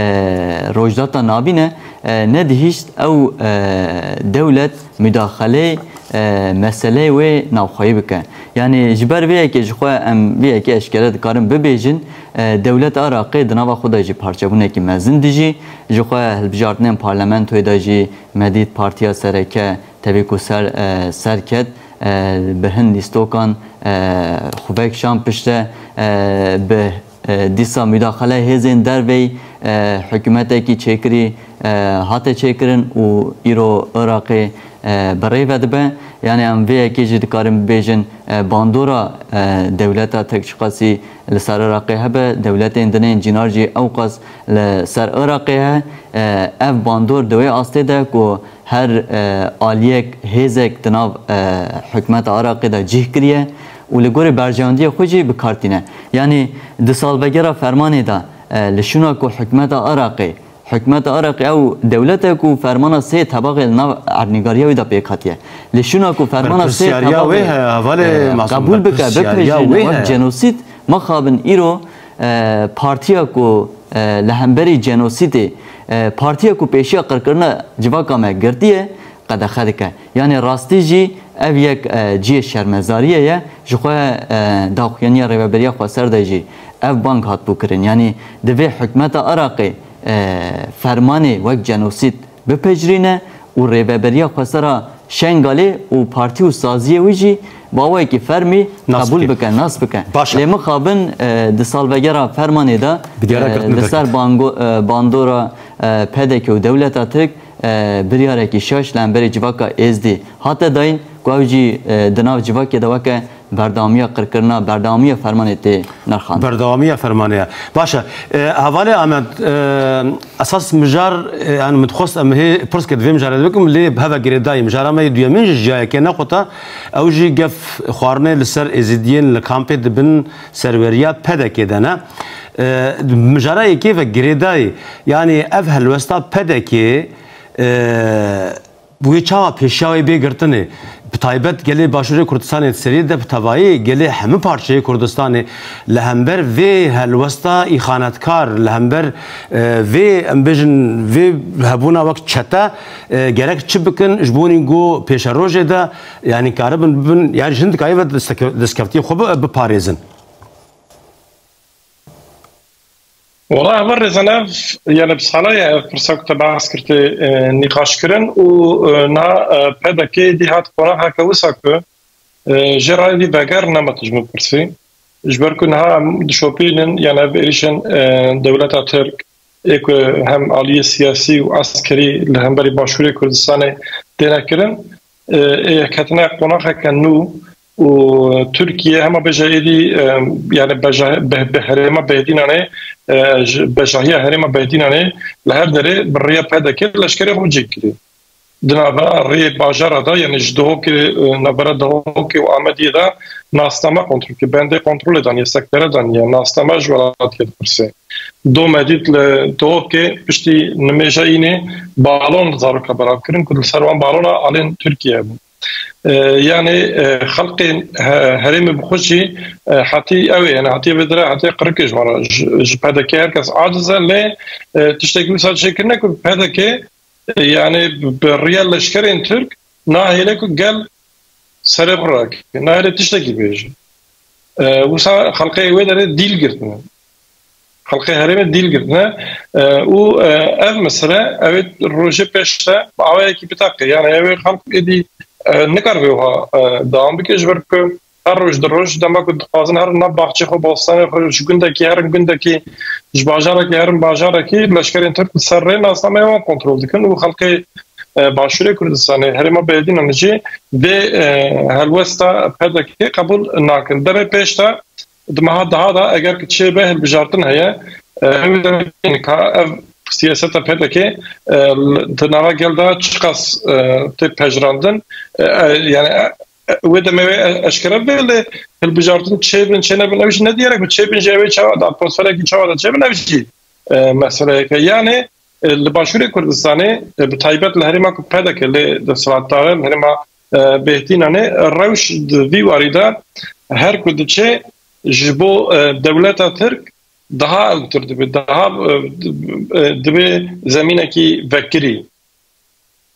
Rojhilata Navîn e, e, nedihîşt ew, e, dewlet mudaxaleyê, e, meseleyê wê navxweyî bike. Yani ji ber vê yekê ji xwe em vê yekê eşkere dikarin bibêjin, e, dewleta Iraqê di nava xwe de jî parçebûnekî mezin dijî. Ji xwe hilbijartinên parlamentoyê de jî me dît partiya sereke tevî ku ser, e, ser ket, e, bi hin lîstokan, e, xwe vekişand piştre, e, bi, e, dîsa mudaxale hêzên derveyî, e, hikûmetekî çêkirî, e, hate çêkirin û îro Iraqê, e, bi rê ve dibe. Yani em vê yekê jî dikarin bibêjin, e, bandora, e, dewleta Tirk çiqasî li ser Iraqê hebe, dewletên din ên cînar jî ewqas li ser Iraqê he. E, ev bandor di wê astê de ku her, e, aliyek, hêzek di nav, e, hikûmeta Iraqê de cih kiriye û li gorî berjewendiyê xwe jî bi kar tîne. Yanî di salvegera fermanê de, e, li şûna ku hikûmeta Iraqê Hikûmeta Iraqê ew dewlete ku fermana sê tebaxê li nav erdnîgariya wî de pêk hatiye. Lê şûna ku fermana sê Berpirsyariya wê tebaxê, heye, hevalê e, Masûm, qebûl bike, berpirsyariya bipejirîne wê wek heye. Cenosîd, mixabin îro, e, partiya ku, e, li hemberî cenosîdê, e, partiya ku pêşiya qirkirina civaka me girtiye, qedexe dike. Yanî rastî jî ev yek, e, cihê şermezariyê ye. Ji xwe, e, daxuyaniya Rêveberiya Xweser de jî ev bang hatibû kirin. Yanî divê hikûmeta Iraqê, e, fermanê wek cenosîd bipejirîne û Rêveberiya Xwesera Şengalê û partî û saziyê wî jî bi awayekî fermî Nas qebûl bike. bike, nas bike. Baş e. Lê mixabin, e, di salvegera fermanê de, Bi diyara e, girtin li ser derket. bango-, e, bandora, e, P D K û dewleta Tirk, e, biryarekî şaş li hemberî civaka Êzdî hate dayîn, ku ew jî, e, di nav civakê de weke berdewamiya qirkirina, berdewamiya fermanê tê nirxandin. Berdewamiya fermanê ye. Baş e. E, hevalê Amed, e, esas mijar, e, yani min dixwest em hê pirseke di vê mijarê de bikim, lê bi heve girêdayî. Mijara me yê duyemîn jî ji ciyayekê nexweta, ew jî gef xwarinê li ser Êzidiyên li kampê dibin serweriya P D K'ê de ne. E, mijara yekê ve girêdayî. Yani ev helwesta P D K'ê, e, Wê çawa pêşiya wê bê girtinê? Bi taybet gelê Başûrê Kurdistanê di serî de bi tevayî gelê hemî parçeyê Kurdistanê li hember vê helwesta îxanetkar, li hember, e, vê, em bêjin, vê hebûna wek çete, e, gerek çi bikin ji bo nîngo pêşerojê de, yanî karibin bibin, yanî ji hindikayê ve destke-, destkeftiyê xwe bi-, biparêzin? Wala heval Rêzan, ev, yani bi sala ye ev pirsa ku te behs kir tê, e, nîqaş kirin û, e, na, e, P D K dî hat qonaxeke wisa ku, e, jê rayê vî veger nema tu ji min pirsî. Ji ber ku niha em dişopînin, yani ev êrîşên, e, dewleta Tirk, ê ku hem aliyê siyasî û eskerî li hemberî Başûrê Kurdistanê têne kirin, e, ê ketine qonaxeke nû û Tirkiye hema bêje êdî, e, yani beja-, be-, be herêma Behdînanê, e, ji bejahiya herêma Behdînanê li her derê bi rêya P D K leşkerê xwe cî kirî. Di nava rê bajara de, yani ji Duhokê, e, navbera Duhokê û Amediyê de nasname kontrol kir. Bendê kontrolê daniye, sektere daniye, nasname ji welatiyê dipirse. Dome dît li Duhokê piştî nimêja înê balon zaroka belav kirin ku li ser wan balona alên Tirkiye bû. E, yani, e, xelkê he-, herêmê bi xwe jî, e, hetî ew ê, yani hetî vê dire, hetî qirikê ji wan re, ji, ji P D K her kes aciz e, lê, e, tiştekî wisa çêkirine ku P D K, e, yani bi, bi riya leşkerên Tirk nahêle ku gel serê xwe rake, nahêle tiştekî bêje. E, wisa xelkê wê derê dîl girtine. Xelkê herêmê dîl girtine. E, û, e, ev mesele, ew ê rojê pêş de bi awayekî biteqe. Yani ew ê xelk êdî, e, nikaribe wiha, e, dewam bike, ji ber ku her roj di roj dema ku dixwazin herin nav baxçê xwe, bostanê xwe, ji gundekî herin gundekî, ji bajarekî herin bajarekî, leşkerên Tirk li ser rê nasnameya wan kontrol dikin û xelkê, e, Başûrê Kurdistanê, herêma Behdînanê jî vê, e, helwesta P D K qebûl nakin. Demê pêş de di meha deha de eger ki çêbe hilbijartin heye, e, ew demê ka ev siyaseta P D K, e, di nava gel de çiqas, e, tê pejirandin, e, e, yani, e, e, wê demê wê, e, eşkere bê, lê hilbijartin çêbin, çênebin, ew jî ne diyarek bi çêbin jî, ew ê çawa da atmosferekî çawa da çêbin, ew jî, e, meseleyeke. Yani, e, li Başûrê Kurdistanê, e, bi taybet li herêma ku P D K lê desthilatdar e, li herêma, e, Behdînanê, rewş di vî warî de her ku diçe ji bo, e, dewleta Tirk daha ewtir dibe, daha, e, e, dibe zemînekî vekirî.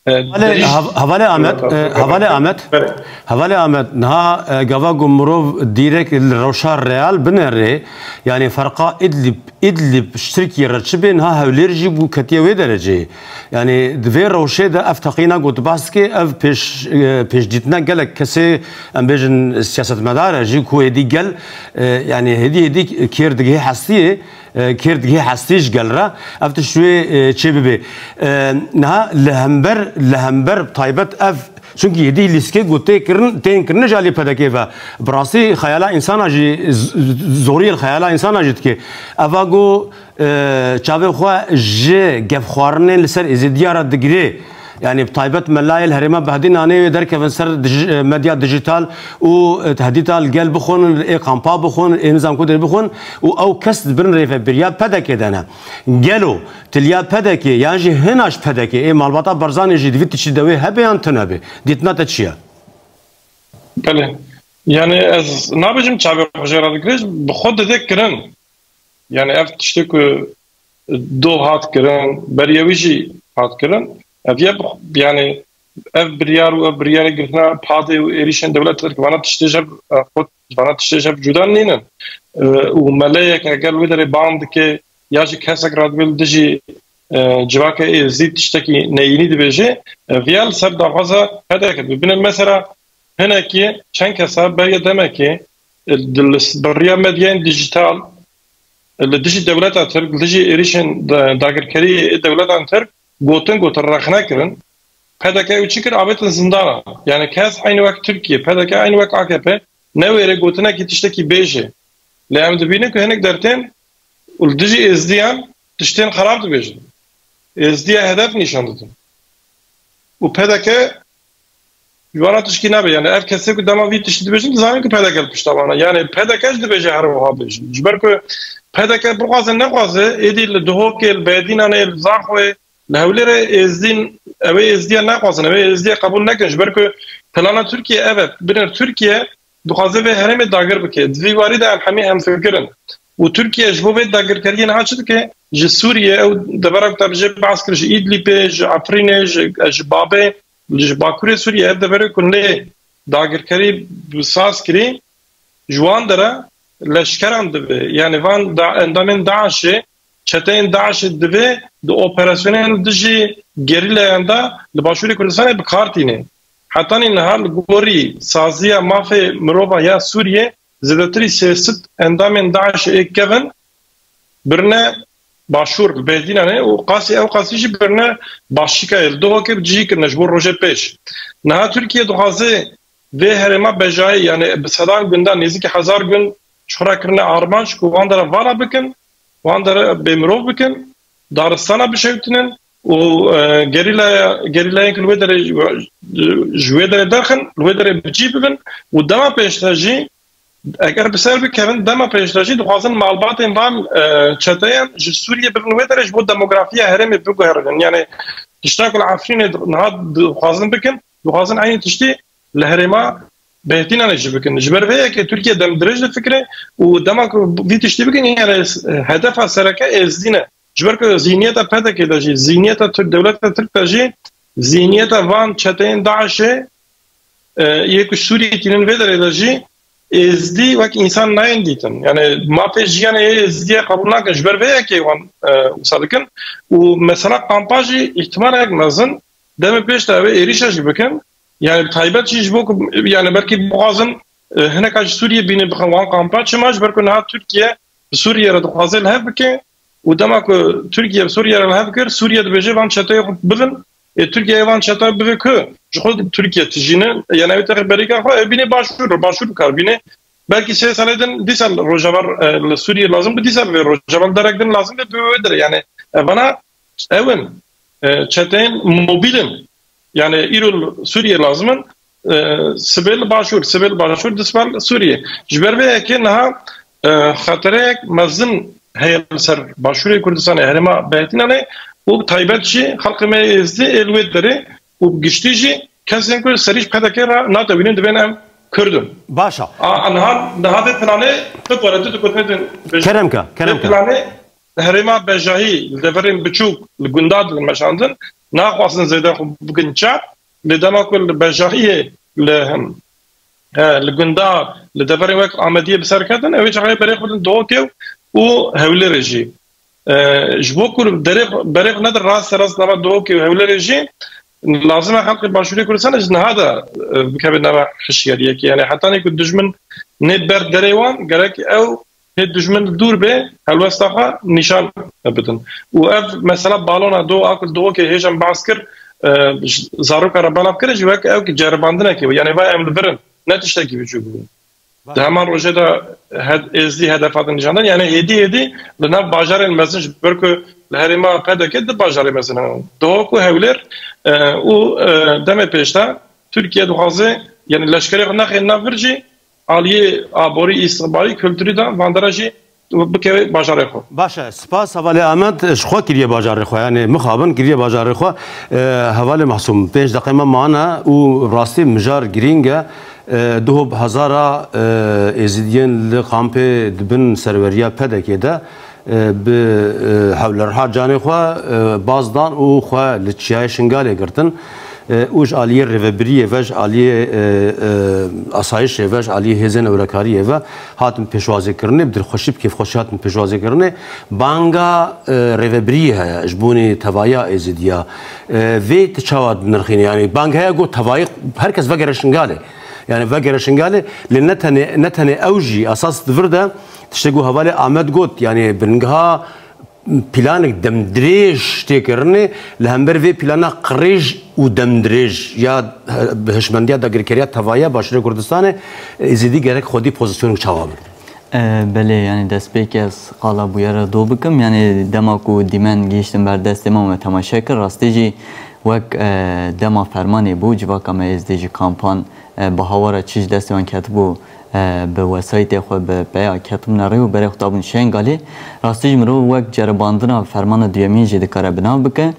E, Hevalê, derî- hev-, hevalê Amed, e, hevalê Amed, Evet. hevalê Amed, niha, e, gava ku mirov dîrek li rewşa real binere, yani ferqa Idlib, Idlib ji Tirkiye re çi bê, niha Hewlêr jî bû ketiye wê dereceyê. Yani di vê rewşê de ev teqîna ku tu behs dikê, ev pêş, e, pêşdîtina gelek kesê, em bêjin siyasetmedar e jî ku êdî gel, e, yani hêdî hêdî kêr digihê hestiyê, e, kêr digihê hestiyê ji gel re. Ev tişt wê, e, çê bibe. E, niha li hember, li hember taybet ev, çunkî hêdî lîstikê ku tê kirin, tên kirin ji alî P D K ve. Bi rastî xeyala însana jî z-, z-, zoriyê li xeyala însana jî dike. Eva ku, e, çavê xwe ji gefxwarinên li ser Êzidiya re digire. Yanî bi taybet melayê li herêma Behdînanê wê derkevin ser dij-, medya dijital û, e, tehdîta li gel bixwin, ê kampa bixwin, ê nizam ku derê bixwin û ew kes di bin rêvebiriya P D K'ê de ne. Gelo tiliya P D K'ê yan jî hina ji P D K'ê ê malbata Barzanî jî di vî tiştî de wê hebe yan tune be? Dîtina te çi ye? Belê. Yani ez nabêjim çavê xwe jê re digire, bi xwe dide kirin. Yani ev tiştê ku do hat kirin, beriya wî jî hat kirin. Ev ye bi-, yani ev biryar û ev biryarê girtina padê û êrîşên dewlet Tirk vana tiştê ji hev, e, xwe, vana tiştê ji hev cuda nînin. E, û meleyek eger wê derê ban dike ya jî kesek radibê li dijî, e, civaka êzî tiştekî neyînî dibêje, e, viya li ser daxwaza P D K dibine. Mesela hinekî çend kesa beriya demekê, e, di, li s-, bi riya medyayên dijital, e, li dijî dewleta Tirk, li dijî êrîşên da-, dagirkeriyê dewletan Tirk gotin, gotin rexne kirin. P D K ew çi kir? Avêtin zindana. Yani kes eynî wek Tirkiye, P D K eynî wek A K P newêre gotinekî tiştekî bêje. Lê em dibînin ku hinek dertên û li dijî êzdiyan tiştên xerab dibêjin. Êzdiya hedef nîşan didin. Û P D K ji wana tişkî nabe. Yani ev kesê ku dema vî tiştî dibêjin, dizanin ku P D K li pişta wana. Yani P D K jî dibêje her wiha bêjin. Ji ber ku P D K bixwaze nexwaze, êdî li Duhokê, li Bedînanê, li Zaxoyê, li Hewlêrê êzdîn, ew ê êzdiya nexwazin, ew ê êzdiya qebûl nekin. Ji ber ku plana Tirkiye ev e. Binêr Tirkiye dixwaze vê herêmê dagir bike. Di vî warî de em hemî hemfikir in. Û Tirkiye ji bo vê dagirkeriyê niha çi dike? Ji Sûriye, ew devera ku te bi jê behs kir, ji Îdlîbê, ji Efrînê, ji, ji Babê, ji Bakurê Sûriye, ev deverê ku lê dagirkerî bi saz kirî, ji wan dere leşkeran divê. Yani van da, endamên DAIŞê, çeteyên DAIŞê divê di operasyonên dijî gerîlayan de li Başûrê Kurdistanê bi kar tînin. Hetanî niha li gorî saziya mafê mirovan ya Sûriyê zêdetirî sê sed endamên DAIŞê ê kevin birine Başûr, li Behdînanê û qasî ew qasî jî birine Başikayê, li Duhokê bi cihî kirine ji bo rojê pêş. Niha Tirkiye dixwaze vê herêma bejayî, yani bi sedan gundan, nêzîkî hezar gund ji xwe re kirine armanc ku wan dere vala bikin, wan dere bêmirov bikin, daristana bişewitinin û, e, gerîlaya, gerîlayên ku li wê derê, ji wê derê derxin, li wê derê bi cî bibin û dema pêşte jî eger bi ser bikevin, dema pêşte jî dixwazin malbatên van, e, çeteyan ji Sûriyê bibin wê derê ji bo demografiya herêmê biguherînin. Yani tişta ku li Efrînê niha dixwazin bikin, dixwazin eynî tiştî li herêma Behdînanê jî bikin. Ji ber vê yekê Tirkiye dem dirêj difikire û dema ku vî tiştî bikin, yani hedefa sereke êzdî ne. Ji ber ku zihniyeta P D K de jî, zihniyeta Tirk, dewleta Tirk de jî, zihniyeta van çeteyên DAIŞê, e, yê ku Sûriyê tînin vê derê de jî, êzdî wek însan nayên dîtin. Yani mafê jiyanê yê êzdiye qebûl nakin. Ji ber vê yekê wan, e, wisa dikin. Û mesela kampa jî îhtimalek mezin demê pêş de ew ê êrîşa jî bikin. Yani bi taybet jî ji bo ku, yani belkî bixwazin, e, hineka ji Sûriyê bînin bixin wan kampa. Çima? Ji ber ku niha Tirkiye bi Sûriye re dixwaze li hev bike û dema ku Tirkiye bi Sûriye re li hev kir, Sûriye dibêje van çeteyê xwe bibin. Ê Tirkiye van çeteyê bibe ku ji xwe Tirkiye tijîne, yani ew texe berîka xwe, ew bîne Başûr, Başûr bi kar bîne. Belkî sê salê din dîsa li Rojava, e, li Sûriye lazim bi dîsa bivê Rojava, li derek din lazim be bi wê dire. Yani evana ew in, e, çeteyên mobîl in. Yani îro li Sûriye lazim in, e, sibê li Başûr, sibê li Başûr, dispa li Sûriye. Ji ber vê yekê niha, e, xetereyek mezin heye li ser Başûrê Kurdistanê, herêma Behdînanê û bi taybet jî xelkê me êzdî ê li wê derê û bi giştî jî kesên ku serî ji P D K re natewînin dibên em Kurd in. Baş e. A, a, niha, niha vê planê tu pare tu digotinê din bêje. Kerem ke, kerem ke. Vê planê li herêma Bejahî, li deverên biçûk, li gunda dibin meşandin, naxwazin zêde xwe bikin çap, lê dema ku li Bejahiyê, li, e, li gunda, li deverên wek Amediyê bi ser ketin, ew ê çaxê berê xwe bidin Duhokê û Hewlêrê jî. E, ji bo ku derê, berê xwe nedin rast rast nava Duhokê û Hewlêrê jî, lazim e xelkê Başûrê Kurdistanê ji niha de, e, bikeve nava hişyariyekê. Yani hetanî ku dijmin nê ber derê wan, gerek ew hê dijmin li dûr bê, helwesta xwe nîşan bidin. Û ev mesela balona do a ku li Duhokê hêjan behs kir, e, ji zaroka re belav kir, ji wek ew ki ceribandinekê bû. Yani va em li vir in, ne tiştekî biçûk bû. Di heman rojê de hed-, êzdî hedefa din nîşan dan. Yani hêdî hêdî li nav bajarên mezin ji ber ku Li herêma P D K du bajarê mezin hene. Duhok û Hewlêr, e, û, e, demê pêş de Tirkiye dixwaze, yani leşkerê xwe nexê nav vir jî aliyê aborî, îstixbarî, kulturî de van dera jî bikeve bajarê xwe. Baş e, spas hevalê Amed, ji xwe kiriye bajarê xwe, yani mixabin kiriye bajarê xwe. E, hevalê Mahsûm, pênc deqê me mane û rastî mijar girîng e. E, Duhok hezara, e, Êzidiyên li kampê di bin serweriya P D K de, e, bi, e, hewleriha canê xwe, e, baz dan û xwe li Çiyayê Şingalê girtin. E, û ji aliyê rêvebiriyê ve, ji aliyê, e, e, asayişê ve, ji aliyê hêzên ewlekariyê ve hatin pêşwazîkirinê, bi dilxweşî, bi kêfxweşî hatin pêşwazîkirinê. Banga, e, rêvebiriyê heye ji bonê tevahiya Êzidiya. E, vê tu çawa dinirxînî? Yani bang heye got tevayî her kes vegere Şingalê. Yani vegere Şingalê, lê ne tenê, ne tenê ew jî esas di vir de tiştê ku hevalê Amed got, yani bingiha planek demdirêj tê kirinê, li hember vê plana qirêj û demdirêj ya bi hişmendiya dagirkeriya tevahiya Başûrê Kurdistanê, Êzidî gerek xwedî pozîsyoneke çawa bin? E, belê, yani destpêkê ez qala bûyera do bikim. Yani dema ku dîmen gihiştin ber destê me û me temaşe kir, rastî jî wek, e, dema fermanê bû, civaka me Êzidî ji kampan, e, bi hawara çi ji destê wan ketibû, e, bi wesayîtê xwe, bi peya ketibûne rê û berê xwe dabûn Şengalê. Rastî jî mirov wek ceribandina fermana duyemîn jî dikare bi nav bike.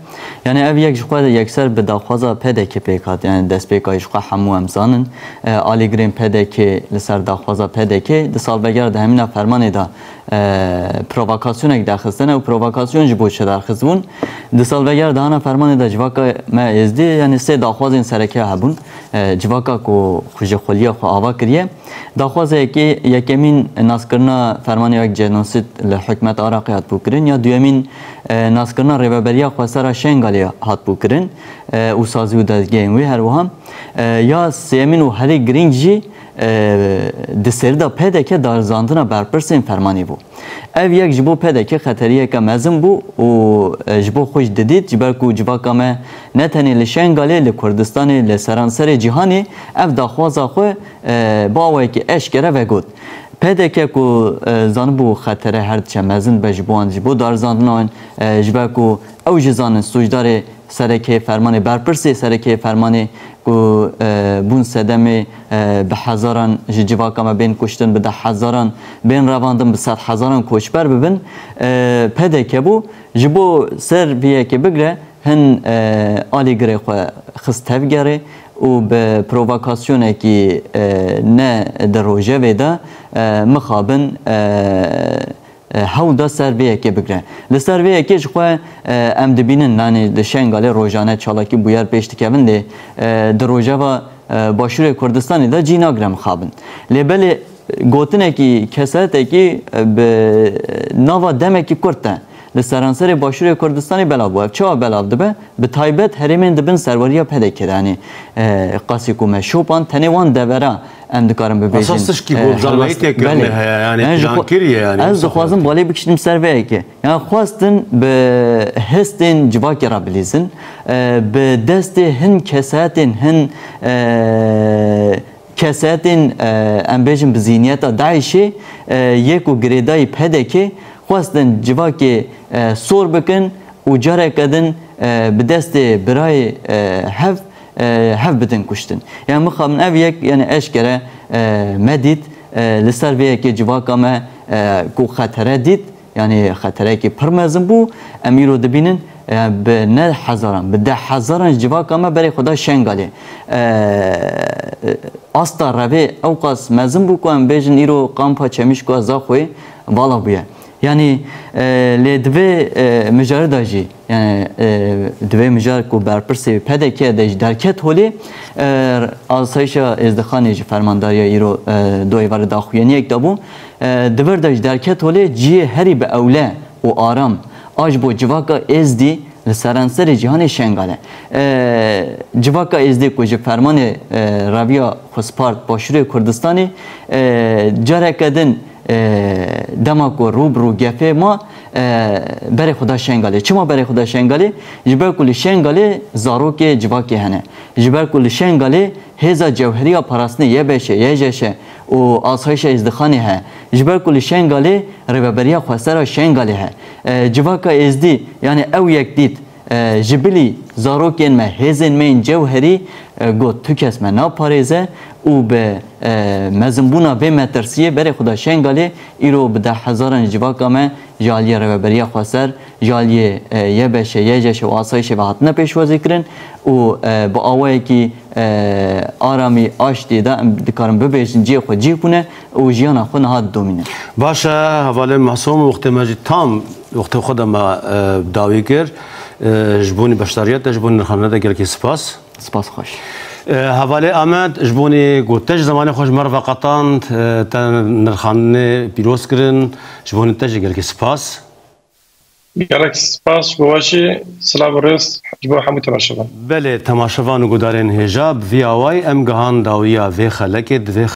Yani ev yek ji xwe yekser bi daxwaza P D K pêk hat, yani destpêka ji xwe hemû em zanin. E, alîgirên P D K li ser daxwaza P D K di salvegera dehemîn a fermanê de, e, provokasyonek derxistine û provokasyon ji bo çi derxistibûn? Di salvegera dehana fermanê de civaka me Êzdî, yani sê daxwazên sereke hebûn. E, civaka ku xwe ji xweliya xwe ava kiriye. Daxwaza yekê, yekemîn naskirina fermanê wek cenosîd li hikûmeta Iraqê hatibû kirin, ya duyemîn, e, naskirina Rêveberiya Xwesera Şengalê hatibû kirin, e, û sazî û dezgehên wê her wiha. E, ya sêyemîn û herî girîng jî, e, di serî de P D K darizandina berpirsên fermanê bû. Ev yek ji bo P D K xeteriyeke mezin bû û, e, ji bo xwe jî didît, ji ber ku civaka me ne tenê li Şengalê, li Kurdistanê, li seranserê cîhanê ev daxwaza xwe, e, bi awayekî eşkere vegot. P D K ku, e, zanibû xetere her diçe mezin dibe ji bo wan, ji bo darizandina wan, e, ji ber ku ew jî zanin sûcdarê serekê fermanê, berpirsê serekê fermanê ku, e, bûn sedemê, e, bi hezaran ji civaka me bên kuştin, bi deh hezaran bên revandin, bi sed hezaran koçber bibin, e, P D K bû. Ji bo ser vê yekê bigre hin, e, alîgirê xwe xist tevgerê û bi provokasyonekî, e, ne di rojevê de, e, mixabin, e, e, hewl da ser vê yekê bigre. Li ser vê yekê ji xwe, e, em dibînin, nanî li Şengalê rojane çalakî bûyer pêş dikevin, lê, e, di rojeva, e, Başûrê Kurdistanê de cî nagire mixabin. Lê belê gotinekî, kesetekî, e, bi nava demekî kurt de li seranserê Başûrê Kurdistanê belav bû. Ev çawa belav dibe? Bi taybet herêmên di bin serweriya P D K de, yanî, e, qasî ku me şopan, tenê wan devera em dikarin bibêjin. Esas tişkî ku, e, zanayî helwest-, têkirine belê. Heye, yani, yani, ji xwe-, plankirî ye, yani, ez dixwazim balê bikişînim ser vê yekê. Yani, xwestin bi hestên civakê re bilîzin, e, bi destê hin kesetên, hin, e, kesetên, e, em bêjin bi zîniyeta DAIŞê, e, yê ku girêdayî P D K, xwestin civakê, e, sor bikin û careke din, e, bi destê birayê, e, hev, e, hev bidin kuştin. Yani mixabin ev yek, yani eşkere, e, me dît, e, li ser vê yekê civaka me, e, ku xetere dît, yani xeterekî pir mezin bû, em îro dibînin, e, bi ne hezaran, bi deh hezaran ji civaka me berê xwe da Şengalê. E, asta revê ewqas mezin bû ku em bêjin îro kampa Çemîşkoa Zaxoyê vala bûye. Yani, e, lê di vê, e, mijarê de jî, yani, e, di vê mijar ku berpirsê P D K de jî derket holê, e, asayişa Êzdixanê ji fermandariya îro, e, do êvarê daxuyaniyek de bû. E, di vir de jî derket holê cihê herî bi ewle û aram a ji bo civaka Êzdî li seranserê cîhanê Şengal e. E, civaka Êzdî ku ji fermanê, e, reviya xwespart Başûrê Kurdistanê, e, careke din, e, dema ku rû bi rû gefê ma, e, berê xwe da Şengalê. Çima berê xwe da Şengalê? Ji ber ku li Şengalê zarokê civakê hene. Ji ber ku li Şengalê hêza cewheriya parastinê Y B Ş, Y J Ş û Asayişa Êzdixanê heye. Ji ber ku li Şengalê Rêveberiya Xwesera Şengalê heye. E, civaka Êzdî, yani ew yek dît, e, ji bilî zarokên me, hêzên me yên cewherî, e, got, tu kes me naparêze û bi, e, mezinbûna vê metirsiyê berê xwe da Şengalê, îro bi deh hezaran civaka me ji aliyê Rêveberiya Xweser, ji aliyê, e, Y B Ş, Y J Ş û Asayişê ve hatine pêşwazîkirin û, e, bi awayekî, e, aramî, aştî de em dikarin bibêjin cihê xwe cih bûne û jiyana xwe niha didomînin. Baş e, hevalê Masûm, wextê me jî tam, wextê xwe de me, e, dawî kir. E, ji bo beşdariya te, ji bo nirxandina te gelkî spas. Spas xweş. E, hevalê Amed, ji bo ku te ji zemanê xwe ji me re veqetand, e, te nirxandinê pîroz kirin, ji bo te jî gelkî spas. Gelek spas ji bo we jî, silav û rêz ji bo hemû temaşevan. Belê, temaşevan û guhdarên hêja, bi vî awayî em gihan dawiya vê xelekê, di vê